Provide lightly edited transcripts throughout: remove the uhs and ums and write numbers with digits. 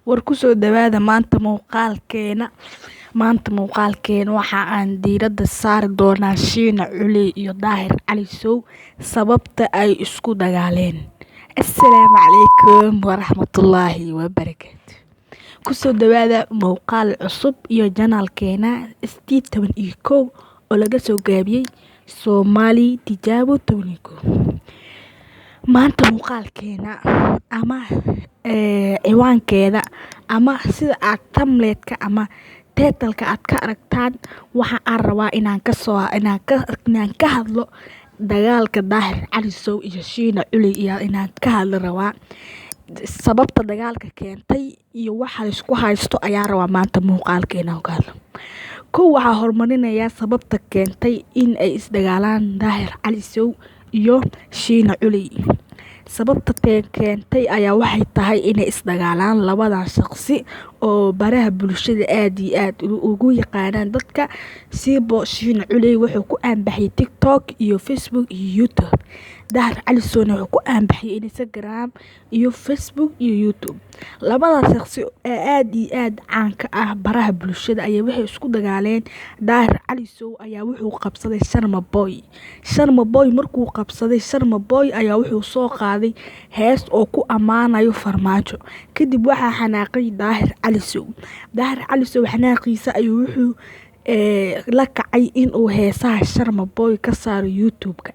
War kusoo dhawaada maanta muuqaalkeena. Maanta muuqaalkeena waxa aan diiradda saari doonaa Shiina Culey iyo Daahir Cali Sow, sababta ay isku dagaaleen. Assalaamu calaykum waraxmatullaahi wabarakaatu. Kusoo dhawaada muuqaal cusub iyo janaalkeena ST 11 oo laga soo gaabiyey Soomaali Tijaabo 11. Maanta muuqaalkeena ama ciwaankeeda ama sida aad thumbnail-ka ama title-ka aad ka aragtaan, waxa aan rabaa inaan kasoo inaan ka inaan ka hadlo dagaalka Daahir Cali Sow iyo Shiina Culey, iyo inaan ka hadlo rabaa sababta dagaalka keentay iyo waxa la isku haysto ayaa rabaa maanta muuqaalkeena ka hadlo. Kow, waxaa horumarinayaa sababta keentay in ay isdagaalaan Daahir Cali Sow iyo Shiina Culey. Sababta keentay ayaa waxay tahay inay isdagaalaan labadan shaqsi oo baraha bulshada aad iyo aad ugu yaqaanaan dadka. Siibo Shiina Culey wuxuu ku aanbaxay TikTok iyo Facebook iyo YouTube. Daahir Cali Sowna wuxuu ku aanbaxay Instagram iyo Facebook iyo YouTube. Labadaas shaqsi ee aad iyo aad caan ka ah baraha bulshada ayaa waxay isku dagaaleen. Daahir Cali Sow ayaa wuxuu qabsaday Sharma Boy. Sharma Boy markuu qabsaday Sharma Boy ayaa wuxuu soo qaaday hees oo ku ammaanayo Farmaajo. Kadib waxaa xanaaqay Daahir Cali Sow. Daahir Cali Sow xanaaqiisa ayuu wuxuu la kacay inuu heesaha Sharma Boy ka saaro YouTube-ka.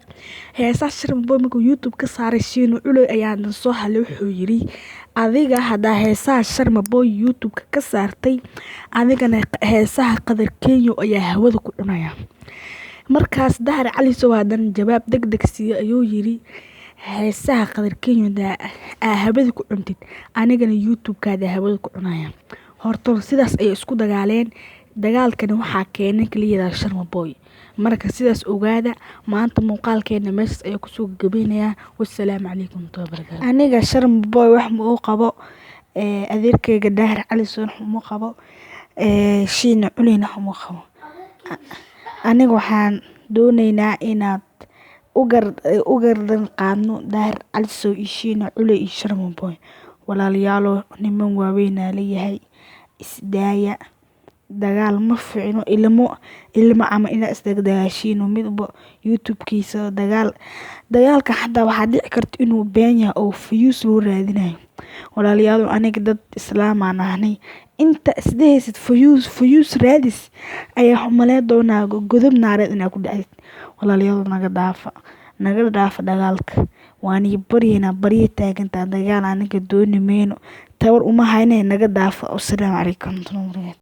Heesaha Sharma Boy markuu YouTube ka saaray, Shiina Culey ayaa soo hadlay, wuxuu yiri: "Adiga haddaa heesaha Sharma Boy YouTube-ka ka saartay, adigana heesaha Qadar Kenya ayaa hawada ku cunaya." Markaas Daahir Cali Sow haddana jawaab degdeg siiyey ayuu yiri: "Heesaha Qadar Kenya aa hawada ku cuntid, anigana YouTube-kaada hawada ku cunaya." Horta sidaas ayay isku dagaaleen. Dagaalkani waxaa keenay kaliya Sharma Boy. Marka sidaas ogaada, maanta muuqaalkeena meeshaas ayaa kusoo gabagabeynayaa. Wassalaamu calaykum warahmatullahi wabarakaatu. Aniga Sharma Boy wax ma uu qabo, adeerkayga Daahir Cali Sow wax uma qabo, Shiina Culeyna wax uma qabo. Aniga waxaan doonaynaa inaad u gardan qaadno Daahir Cali Sow iyo Shiina Culey iyo Sharma Boy. Walaalayaalow, niman waaweyn aa leeyahay, isdaaya, dagaal ma fiicno. Ilmo ilmo ama inaa isdagdagashiin, midba YouTube-kiisa dagaal. Dagaalka xataa waxaa dhici karta inuu been yahay oo views loo raadinayo. Walaalayaalow, aniga dad islaam aan ahnay. Inta isdhehaysid views views raadis ayaa waxaan umaleyn doonaa godob naareed inaa ku dhacdid. Walaalayaalow, naga dhaafa, naga dhaafa dagaalka. Waan ii baryaynaa, barya taagantaa, dagaal aniga dooni mayno, tabar uma hayne, naga dhaafa. Wassalaamu calaykum warahmatullahi wabarakaatu.